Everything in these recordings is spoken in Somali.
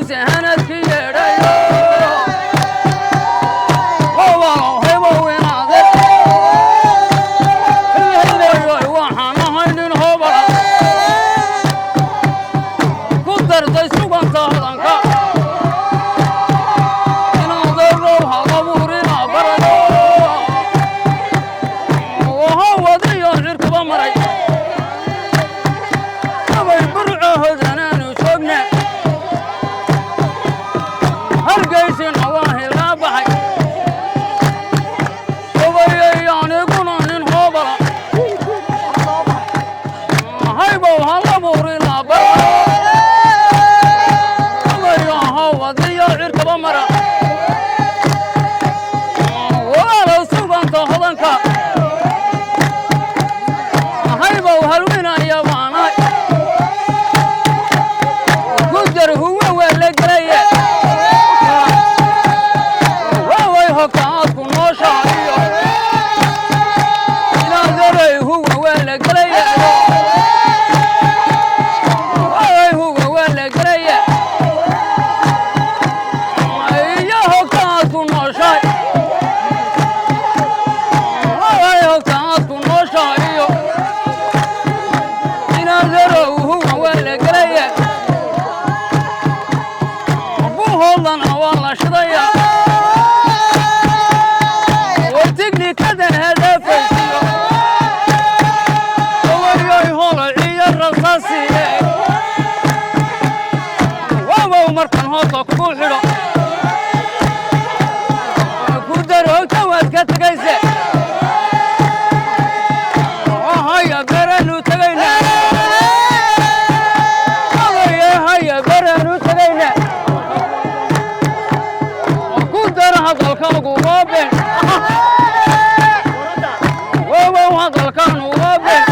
Muuse hanadki yeedhayo hobalo hebow inaade hobayoy waxaan ahay nin hobala ku dartay suganta hodanka inaadeerow halabuurina barayo wahawadiyo cirkaba maray abay burco hodanaanu joogna hargeysina waa hilaa baxay hubayay aniguna nin hoobala haybow halabuurina barayo abayo hawadiyo cirkaba mara walaalow suganta hodanka haybow halwinaya baanay ku dar huwa waa la gelaya waaway hogtaad ku nooshahayo inaadaray huwa waa la gelaya waaway huwa waa la gelaya iyo hogtaad ku nooshahay waaway hogtaad ku nooshahayo inaadarow huwa waa la gelaya buhoodlana waa la shidaya wartignikadan hadafaysiyo wayoy holaciyo rasaasiye wabow markan hoosta kugu xidho ku daroogta waad ka tegayse haya beraanu tegayna haya beraanu tegayna ku dar hadalkaagu waa been wawow hadalkaanu waa been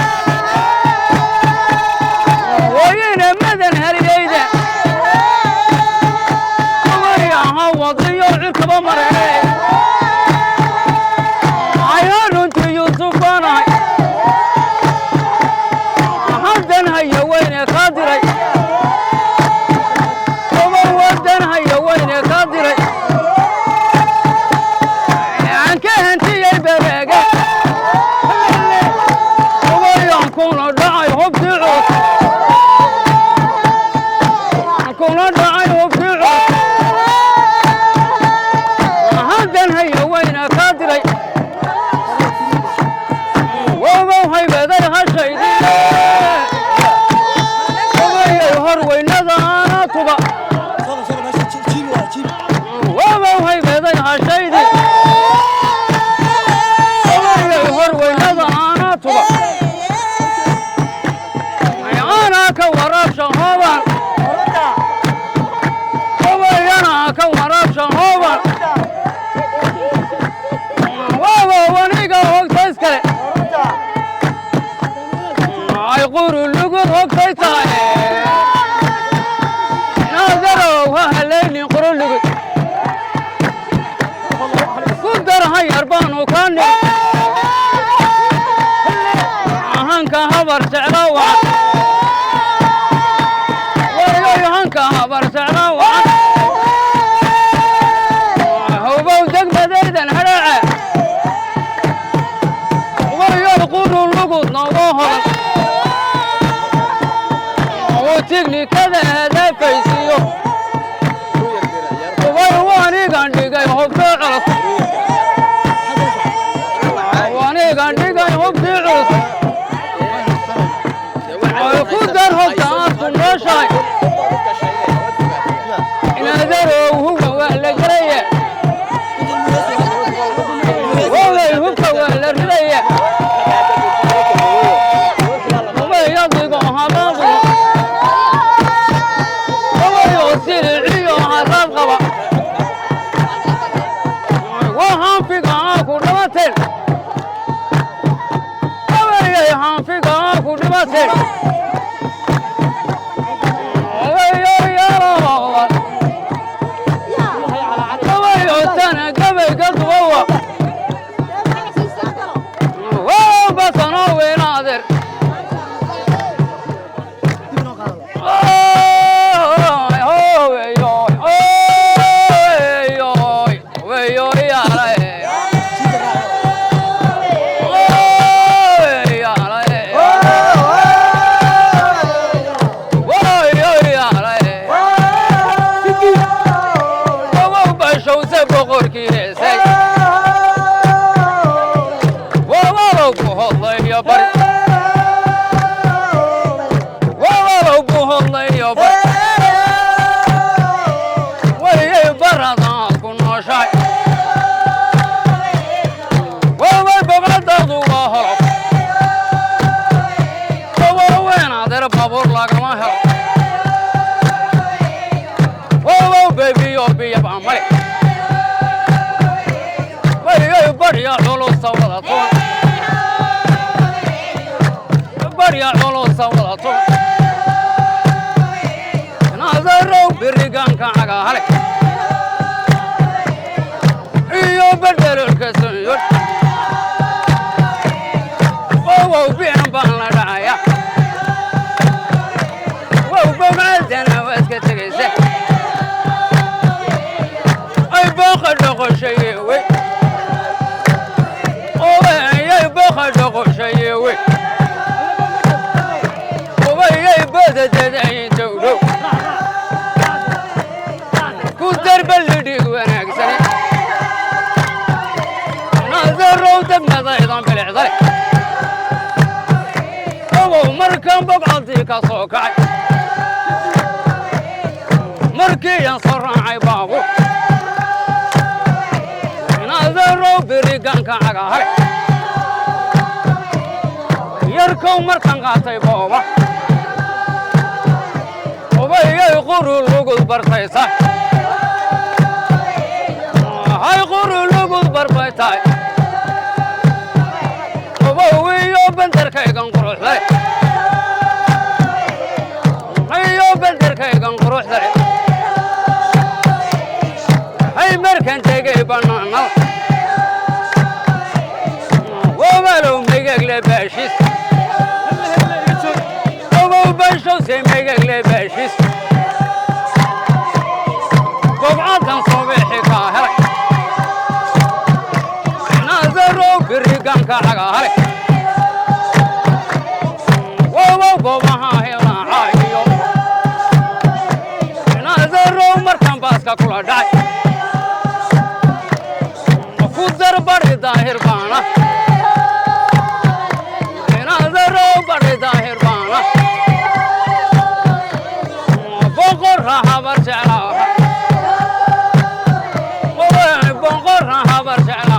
wayina madan hariyeyda wayaha wadiyo cirkaba maree ayaa runtii Yuusuf baanahay haddan haya weyne kaa diray oba wadan haya weyne kaa diray anka hantiyey bereega ubayan kuna dhacay hubkii culus kuna dhacay hubkii culus haddan haya weyne kaa diray wabow haybaday hashaydiye ubayay hor weynada aanaa tuba wabow haybaday hashaydi ubayay hor weynada aanaa tuba anaa ka waraabsha hooban ubayanaa ka waraabsha hooban wabow aniga hogta iskale ay quru lugud hogtay tahay naadarow ha halaynin quru lugud ku dar hayar baanu kaa nigi hanka habar jeclaa wacan wayoy hanka habar jeclaa wacan hubow degmadaydan hadhaaca wayoy quru lugud nooga hodan tignikada hadafaysiiyo ubay waanigan dhigay hubkii culus waanigan dhigay hubkii culus ay ku dar hogta aad ku nooshahay inaadarow huwa waa la gelaya waway hubka waa la ridaya ubay adigo habaaqo siliciyo haraad qaba waa haanfiga aa ku dhimateen abayay haanfiga aa ku dhimateen abayotana gabayga dubawa basano weynaadeer Buuhodlayo wariyay baradaad ku nooshahay. Waway bogcadaadu waa holo waweyn adeer, baabuur lagama helo. Wawow bebiyo biyaba male. Wariyay barya culusa wada tuban, barya culusa wada tuban. Nazarow birigaanka cagahale iyo bedelolka sunyod. Wow bian baan la dhacaya. Wow bogcadana waa iska tegaysa. Ay booqa dhoqoshaye wey, obayay booqa dhoqoshaye wey, obayay badadedaynta u dhow ku darbalidhig wanaagsane. Nazarow degmadaydan bilicdale. Obow markaan bogcadii ka soo kacay, markiiyan soo raacay baabuur, nazarow birigaanka cagahale yarkow markaan qaatay booba, obayay quru lugud bartaysa, hay quru lugud barbaytaay. Obow iyo bandarkaygan quruxday, iyo bandarkaygan quruxday. Hay markaan tegay bannaanada, wabalow megagle baashis. Obow bashowse megagle baashis. Bobcadan soobixi kaa helay, nazarow birigaanka cagahale. Wowow goobaha helaaca iyo nazarow markaan baaska kula dhacay ku dar bari daahir baana. Nazarow bari daahir baana, boqorra habar jeclaa, boqorra habar jeclaa.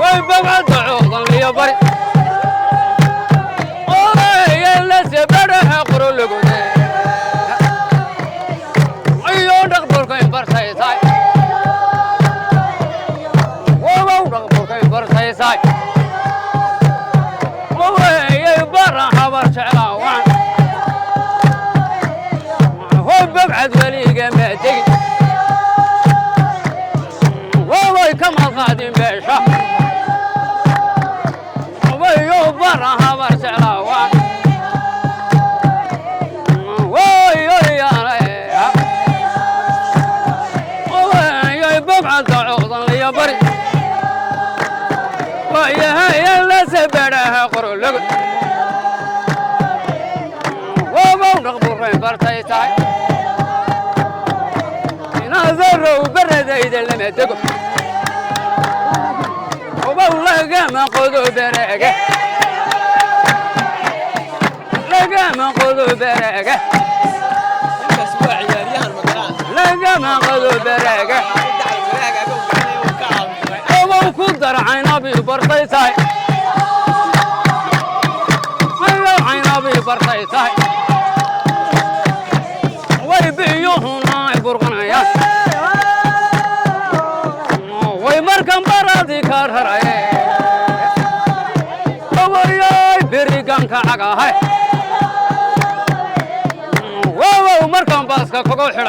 Way bogcada coodan liyo bari obayalase badhaha qurulugude iyo dhaqburkay bartaysaay. Wowow dhaqburkay bartaysaay. Obayay bara habar jeclaa waan hoy bogcad weliga ma tegin. Woway ka madqaadin beesha obayo bara habar jeclaa waan obayay bogcada coodan liyo bari wayahayalase badhaha qorologo. Wobow dhaqburay bartay tahay. Nazarow baradayda lama dego. Obow lagama qodo bereege, lagama qodo bereege, Ninkaas waa ciyaaryahan magaraa. Lagama qodo bereege. Obow ku dar caynabi bartay tahay, ayow caynabi bartay tahay. Way biyuhuna ay burqanayaan, way markan baradii ka raraye. Obayay berigaanka cagahay. Wowow markan baaska kaga xidhay.